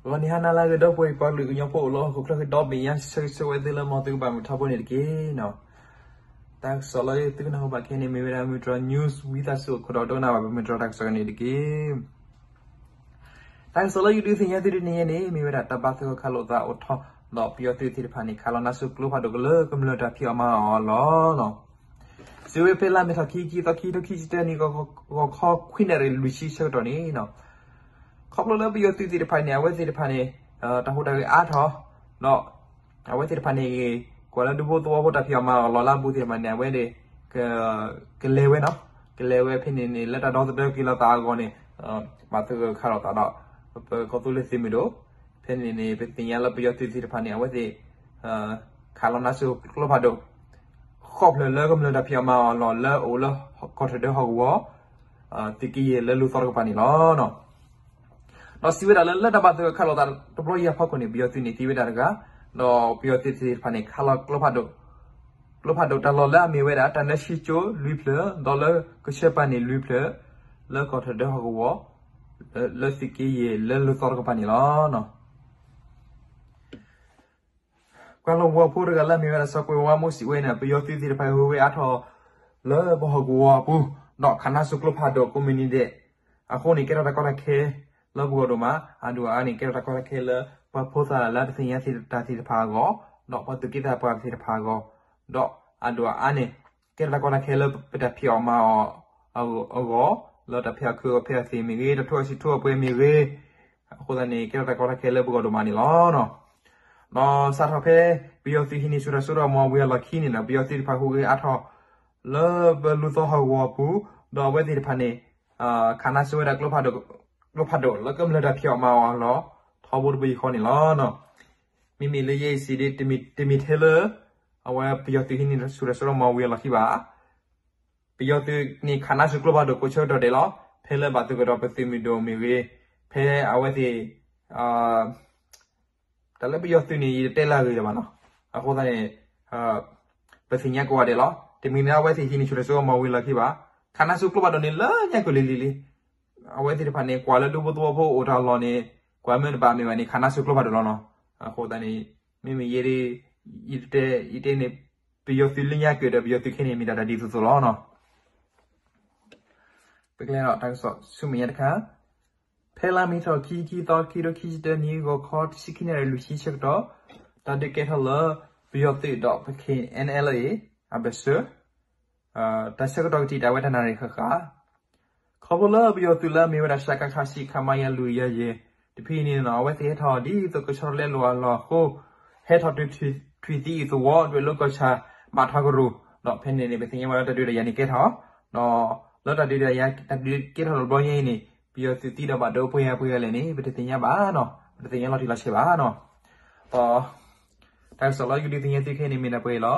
ဂီၤနံၤဟါနၤလၢအဂ့ၤ ဒီပုၢ်ဝဲၢ်ပှၤကလုာ်ကညီဖိအိၣ်လၢဟီၣ်ခိၣ်ချၢကဒီး ဘၣ်ယၤဆၢဂ့ၤဆၢဝါသုလၢ မ်သုကဘၣ်မုာ်ထီဘိန့ၣ်တက့ၢ်နီၤ. တၢ်ကစီၣ်လၢသုကနၢ်ဟူဘၣ်ခဲအံၤန့ၣ် မ့ၢ်ဝဲဒၣ် မုၢ်တြီ news ဝံသးစူၤ ခိးဒီးဒိကနၣ်ဘၣ်ပမုၢ်တြီတၢ်ကစီၣ်အံၤန့ၣ်တက့ၢ်. တၢ်ကစီၣ်လၢယဒုးသ့ၣ်ညါသုတနံၤအံၤန့ၣ် မ့ၢ်ဝဲဒၣ်တၢ်ဘၣ်သဂၢၢ်ခးလိာ်သးအိၣ်ထီၣ် ဒီးပယီၤသုးသ့ၣ်တဖၣ်န့ၣ် ခးလီၤနါစိၤကျိဖးဒိၣ်ကလၢကမျၢၢ်တၢ်ဖံးအီၣ်မၤအီၣ်အလီၢ်နီၤ. စံးဝဲဖဲလါမ့ၤထီၣ်ခံဆံခံသီ ခံကထိခံဆံတၢနံၣ် ဂီၤခီခွံနၣ်ရံၣ်လွံၢ်ဆံဆၢကတီၢ်န့ၣ်နီၤ, ခီဖျိလၢပယီၤသုးသ့ၣ်တဖၣ်န့ၣ် အဝဲသ့ၣ်တဖၣ်န့ၣ် တၢ်ဟူးတၢ်ဂဲၤအါထီၣ် ဒီး အဝဲသ့ၣ်တဖၣ်န့ၣ် ကွၢ်လၢဒူဖိသဝီဖိတၢ်ဖံးအီၣ်မၤအီၣ်အလီၢ်လၢအပူၤသ့ၣ်တဖၣ်န့ၣ် အဝဲန့ၣ် ကလဲၤဝဲနီၤ, ကလဲၤဝဲဖဲန့ၣ်န့ၣ် လၢတၢ်ဒီသဒၢက့ၤလိာ်သးအဂီၢ်န့ၣ် ဘၣ်သဂၢၢ်ခးလိာ်သးဒီး ပကီၢ်သူလ့ၤသုးမုၢ်ဒိၣ်, ဖဲန့ၣ်န့ၣ် ပသ့ၣ်ညါလၢပယီၤသုးသ့ၣ်တဖၣ်န့ၣ် အဝဲသ့ၣ် ခးလီၤနါစိၤကျိဖးဒိၣ် ဃိးဖျၢၣ်လၢကမျၢၢ်တၢ်ဖံးအီၣ်မၤအီၣ်အလီၢ်လၢအအိၣ်လၢကီၢ်ထၢၣ်ဒၢဟီၣ်ကဝီၤ သုးက့ယဲၢ်လၢလူၤသီတကပၤန့ၣ်လီၤ. ဒီးစံးဝဲဒၣ်လၢ လၢတၢ်ဘၣ်သဂၢၢ်ခးလိာ်သးတဘျီအံၤအဖီခိၣ်န့ၣ် ပယီၤသုးန့ၣ်သံဝဲဒၣ်တဂၤ, ဒီးပယီၤသုးသ့ၣ်တဖၣ်န့ၣ် ခးလီၤကျိဖးဒိၣ် ကျိဖးဒိၣ်တၢ်လီၢ်လၢအမ့ၢ်ဝဲဒၣ် တၢ်နၢဆံကၠိလွံၢ်ဖျၢၣ် ဒီးလၢကဆၢပၤန့ၣ်လွံၢ်ဖျၢၣ် လၢကီၢ်ထၢၣ်ဒၢဟီၣ်ကဝီၤ လၢသုးက့ယဲၢ်လၢလူၤသီတကပၤန့ၣ်လီၤ. ပှၤလီၢ်ကဝီၤဖိတဂၤလၢအမ့ၢ်ဝဲဒၣ်စီၤကွဲၤဝါမိၢ်စံးဝဲန့ၣ် ပယီၤသုးသ့ၣ်တဖၣ်ဟူးဂဲၤအါထီၣ် လၢပဟီၣ်ကဝီၤအပူၤ ဒီးခးနါစိၤကျိဖးဒိၣ်ကိးမုၢ်နံၤဒဲး အဃိန့ၣ် ကဲထီၣ်တၢ်ကီတၢ်ခဲလၢပဂီၢ်ဒိၣ်မး, အဒိၣ်အါန့ၣ် ကဲထီၣ်တၢ်ကီတၢ်ခဲလၢပှၤဖိသၣ်လၢတသ့ၣ်ညါတၢ်သ့ၣ်တဖၣ်အဂီၢ်, ဒီးပှၤသူၣ်က့သးပှၢ်သ့ၣ်တဖၣ်အဂီၢ်, ဒီးအဒိၣ်အါန့ၣ် ကဲထီၣ်တၢ်ကီတၢ်ခဲလၢပတၢ်ဖံးအီၣ်မၤအီၣ်အဂီၢ်, လၢတၢ်ဖံးအီၣ်ခုအီၣ်ဖံးအီၣ်သ့ၣ်မ့ၢ်ဂ့ၤ, တၢ်ထိၣ်အီၣ်ဆံးထိၣ်အီၣ်ပှဲၤမ့ၢ်ဂ့ၤ, အဃိသတးန့ၣ် ကဲထီၣ်တၢ်ကီတၢ်ခဲလၢပဂီၢ်ဒိၣ်မးန့ၣ်လီၤ. ဒီးစးထီၣ်ဖဲ ပယီၤသုးဟံးန့ၢ်ဆူၣ်တၢ်စိတၢ်ကမီၤဝံၤအလီၢ်ခံန့ၣ်ဒီး ပယီၤသုးသ့ၣ်တဖၣ်ဟူးဂဲၤအါထီၣ် လၢပလူၤသီဟီၣ်ကဝီၤအပူၤ, ဒီးအဝဲသ့ၣ်တဖၣ်န့ၣ် ခးနါစိၤဝဲဒၣ် ကျိဖးဒိၣ်လၢကမျၢၢ်တၢ်ဖံးအီၣ်မၤအီၣ်အလီၢ် ထီဘိတဘိယူၢ်ဃီန့ၣ်လီၤ. မ့မ့ၢ်လၢယဲအံၤစံးဒ် တမ့ၢ်ထဲလၢ အဝဲပယီၤသုးဟံးန့ၢ်ဆူၣ်တၢ်စိတၢ်ကမီၤဝံၤအလီၢ်ခံဘၣ်. ပယီၤသုးန့ၣ်ခးနါစိၤကျိဖးဒိၣ်ကိးဆၢကတီၢ်ဒဲးလီၤ. ဖဲလၢဘၣ်သုးကဒီးပသုးမုၢ်ဒိၣ်မ့ၢ်ဂ့ၤ, ဖဲအဝဲသ့ၣ် တၢ်လၢပယီၤသုးန့ၣ် ယတတဲလၢအဂ့ၤလၢၤဘၣ်နီၤ. အဃိသတးန့ၣ် ပသ့ၣ်ညါကိးဂၤဒဲးလီၤ. တမ့ၢ်လၢအဝဲသ့ၣ်ဟံးန့ၢ်ဆူၣ်တၢ်စိတၢ်ကမီၤဝံၤအလီၢ်ခံဘၣ်. ခးနါစိၤကျိဖးဒိၣ်န့ၣ်လၢညါက့ၤလံၤလံၤလံၤ. အဝဲသ့ၣ်တဖၣ်န့ၣ် ကွၢ်လၢဒူဖိသဝီဖိအိၣ်တၢ်လီၢ်န့ၣ် ကွၢ်မ့ၢ်တဘၣ်မ့ၢ်ဘၣ်န့ၣ် ခးနါစိၤကျိဖးဒိၣ်လီၤနီၤ. အဃိသတးန့ၣ် မ့မ့ၢ်ယဲ ယတဲ ယတဲန့ၣ် ပယီၤသုးလၢညါက့ၤဒီး ပယီၤသုးခဲန့ၣ် မ့ၢ်တၢ်တၢ်ဒ်သိးသိးလီၤနီၤ. ပကလဲၤဒီးတၢ်ကစီၣ်ဆူမဲာ်ညါတခါ, ဖဲလါမ့ၤထီၣ်ခံဆံခံသီ ခံကထိခံဆံတၢနံၣ် ဂီၤခီတဆံခံနၣ်ရံၣ်လွံၢ်ဆံဆၢကတီၢ်, တၢ်ဒုးကဲထီၣ်လၢ ပယီၤသုးဒီး ပ K N L A အဘၢၣ်စၢၤ တၢ်ဆၢကတီၢ်ကတံာ်တာ်ဝဲတၢ်နၣ်ရံၣ်ဃၣ်ဃၣ် ခီဖျိလၢပယီၤသုးလၢအမ့ၢ်ဝဲဒ၁း စကခ ဆံ ခမရ လွံၢ်ယၤယဲၢ် တဖုအံၤန့ၣ်နီၤ အဝဲသ့ၣ်ဟဲထီၣ်ဒ်သိးကဆီတလဲလိာ်အလီၢ်အဃိ ဟဲထီၣ်တုၤထွံၣ်သံအုးသဝီ ဒွဲၣ်လိၤကီၢ်ဆၣ် ဘၣ်ထီကရူၢ်, ဒီးဖဲန့ၣ်န့ၣ် ပသ့ၣ်ညါဝဲလၢတၢ်ဒုးတၢ်ယၤန့ၣ်ကဲထီၣ်, ဒီးလၢတၢ်ဒုးတၢ်ယၤ တၢ်ဒုးကဲထီၣ်တဘျီညါအံၤန့ၣ် ပယီၤသုးသံဒီးဘၣ်ဒိပှဲၤဂၤပှဲၤဂၤလဲၣ်န့ၣ် ပတသ့ၣ်ညါဘၣ်နီၤ, ပတသ့ၣ်ညါလီၤတံၢ်လီၤဆဲးဘၣ်နီၤ. ဒီး တၢ်ကစီၣ်လၢယကဒုးသ့ၣ်ညါသုခဲအံၤန့ၣ်မ့ၢ်ဒၣ်ပှဲၤ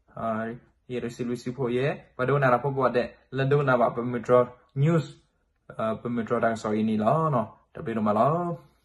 အံၤလီၤ. ယဲဒၣ်စံးဘျုးစံးဖှိၣ်ယဲ ပှၤဒိကနၣ်တၢ်ဖိကိးဂၤဒဲး လၢဒိကနၣ်ဘၣ်ပမုၢ်တြီ news ပမုၢ်တြီတၢ်ကစီၣ်အံၤန့ၣ်လီၤ. တၢ်ဘျုးဒိၣ်မးလီၤ.